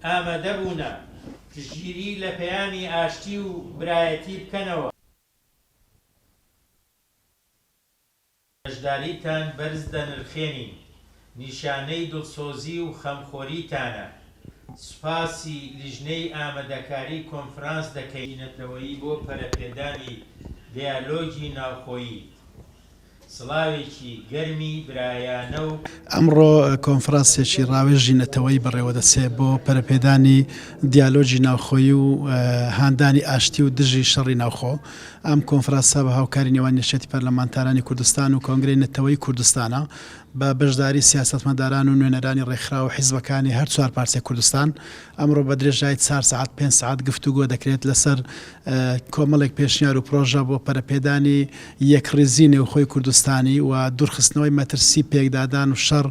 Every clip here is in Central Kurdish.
ئامادەبوونە، پشتگیری لە پەیامی ئاشتی و برایەتی بکەنەوە. بەشداریتان بەرز دەنرخێنین، نیشانەی دڵسۆزی و خەمخۆریتانە، سوپاسی لیژنەی ئامادەکاری کۆنفرانس دەکەین. نەتەوەیی بۆ پەرەپێدانی دیالۆگی ناوخۆیی. سڵاوێکی گەرمی برایانە و. ئەمڕۆ کۆنفرانسێکی ڕاوێژی نەتەوەیی بەڕێوەدەچێت بۆ پەرەپێدانی دیالۆگی ناوخۆیی و هاندانی ئاشتی و دژی شەڕی ناوخۆ. ئەم کۆنفرانسە بە هاوکاری نێوان یەکێتی پەرلەمانتارانی کوردستان و کۆنگرەی نەتەوەیی کوردستانە بە بەشداری سیاسەتمەداران و نوێنەرانی ڕێکخراو و حیزبەکانی هەر چوار پارچەی کوردستان. ئەمڕۆ بە درێژایی چار سەعات پێنج سەعات گفتوگۆ دەکرێت لەسەر کۆمەڵێک پێشنیار و پرۆژە بۆ پەرەپێدانی یەکڕیزی نێوخۆی کوردستانی و دوورخستنەوەی مەترسی پێکدادان و شەڕ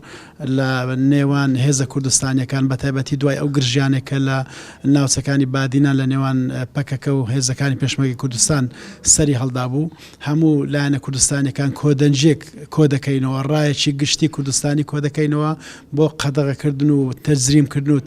لە نێوان هێزە کوردستانیەکان بەتایبەتی دوای ئەو گرژیانەی کە لە ناوچەکانی بادینان لە نێوان پەکەکە و هێزەکانی پێشمەرگەی کوردستان سەری هەڵدابوو هەموو لایەنە کوردستانیەکان کۆدەنگیەک کۆدەکەینەوە ڕایەکی گشتی کوردستانی کۆدەکەینەوە بۆ قەدەغەکردن و تەجریمکردن و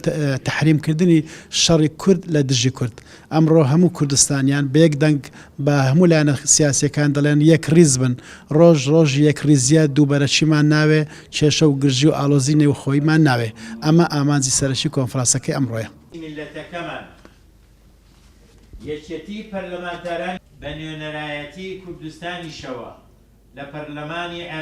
تەحریمکردنی شەڕی کورد لە دژی کورد. ئەمڕۆ هەموو کوردستانیان بە یەک دەنگ بە هەموو لایەنە سیاسیەکان دەڵێن یەکڕیز بن، ڕۆژ ڕۆژی یەکڕیزیە، دووبەرەکیمان ناوێ، کێشە و گرژی و ئاڵۆزی نێوخۆییمان ناوێ. ئەمە ئامانجی سەرەکی کۆنفرانسەکەی ئەمڕۆیە. میللەتەکەمان، یەکێتی پەرلەمانتارانی. بە نوێنەرایەتی کوردستانیشەوە لە پەرلەمانی عێراق.